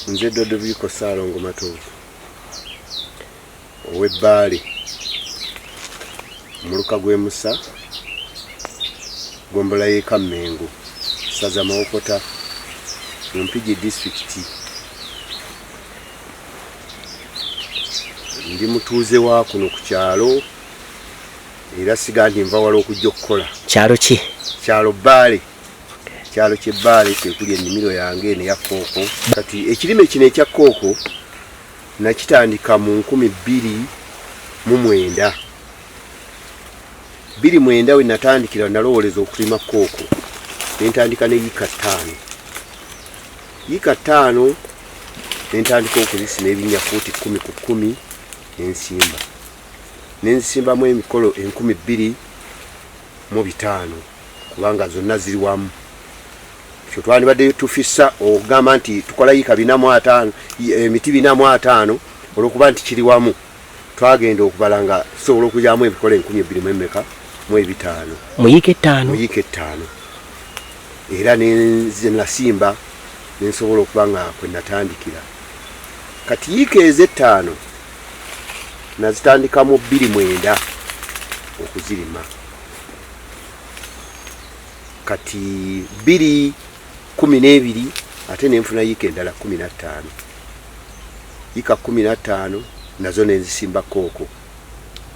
Nze Dodoviko Ssaalongo Matovu ow'e Bbaale, omuluka gw'e Musa, ggombolola y'e Kammengo, ssaza Mawokota mu Mpigi disitulikiti. Ndi mutuuze wa kuno ku kyalo era siga nti nva wala okujja okukola. Kyalo ki? Kyalo Bbaale. Kyalo ky'e Bbaale kwekuli ennimiro yange eno eya kooko. Kati ekirime kino ekya kooko nakitandika mu 2009. 2009 we natandikira nalowooleza okulima kooko ne ntandika ne yiika 5. Yiika 5 ne ntandika okuzisima ebinnya fuuti 10 ku 10 ne nsimba. Ne nzisimbamu emikolo 2500 kubanga zonna ziri wamu. Kyo twandibadde tufissa okugamba nti tukola yiika 450, emiti 450 olw'okuba nti kiri wamu. Twagenda okubala nga tusobola okugyamu ebikola enkumi ebbiri mu emeka mu ebitaano. Mu yiika 5? Mu yiika 5. Era ne nze nasimba ne nsobola okuba nga kwe natandikira. Kati yiika ez'ettaano nazitandika mu bbiri mwenda okuzirima. Kati 2012 ate ne nfuna yiika endala 15. Yiika 15 nazo ne nzisimba kooko.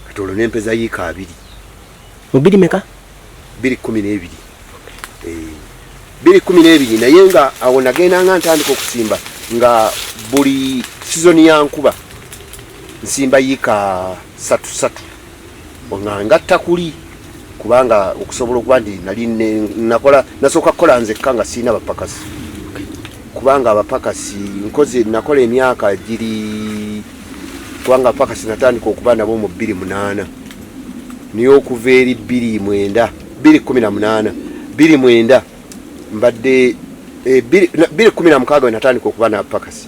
Kati olwo ne mpeza yiika 20. Mu bbiri meka? 2012. 2012 naye nga awo nagenda nga ntandika okusimba nga buli sizoni ya nkuba nsimba yiika satu satu. Nga ngatta kuli kubanga okusobola okuba nti nali nakola nasooka kukola nzekka nga sirina bapakasi. Kubanga abapakasi nkoze nakola emyaka giri kubanga abapakasi natandika okuba nabo mu 2008. Naye okuva eri 2009, 2018, 2009 mbadde 2016 we natandika okuba n'abapakasi.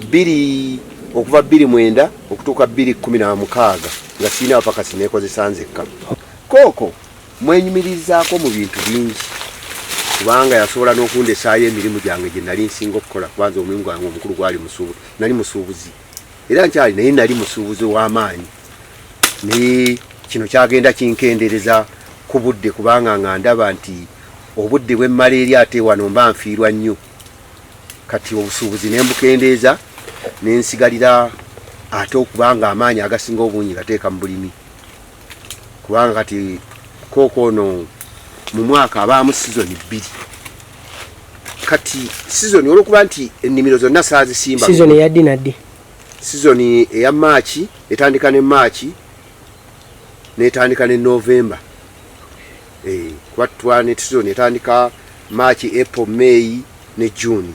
Bbiri okuva 2009 okutuuka 2016 nga sirina bapakasi neekozesa nzekka. Kooko mwenyumirizaako mu bintu bingi kubanga yasobola n'okundesaayo emirimu gyange gye nali nsinga okukola kubanza omulimu gwange omukulu gwali musuubuzi, nali musuubuzi era nkyali naye nali musuubuzi ow'amaanyi. Naye kino kyagenda kinkendereza ku budde kubanga nga ndaba nti obudde bwe mmala eri ate wano mba nfiirwa nnyo. Kati obusuubuzi ne mbukendeeza ne nsigalira ate okubanga amaanyi agasinga obungi gateeka mu bulimi. Kubanga kati kooko ono mu mwaka abaamu sizoni 2. Kati sizoni olw'okuba nti ennimiro zonna saazisimba. Sizoni eya ddi na ddi? Sizoni eya Maaki etandika ne Maaki n'etandika ne Novemba. Kuba tutwala ne sizoni etandika Maaki, April, May ne June.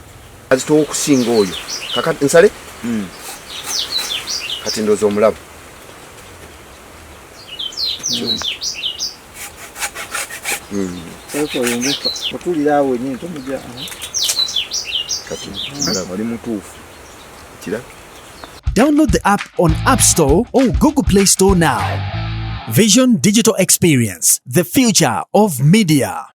Azitowa okusinga oyo. Kakati nsale? Kati ndowooza omulaba. Otulira awo wennyini tomugya. Kati omulaba oli mutuufu. Kira? Download the app on App Store or Google Play Store now. Vision Digital Experience, the future of media.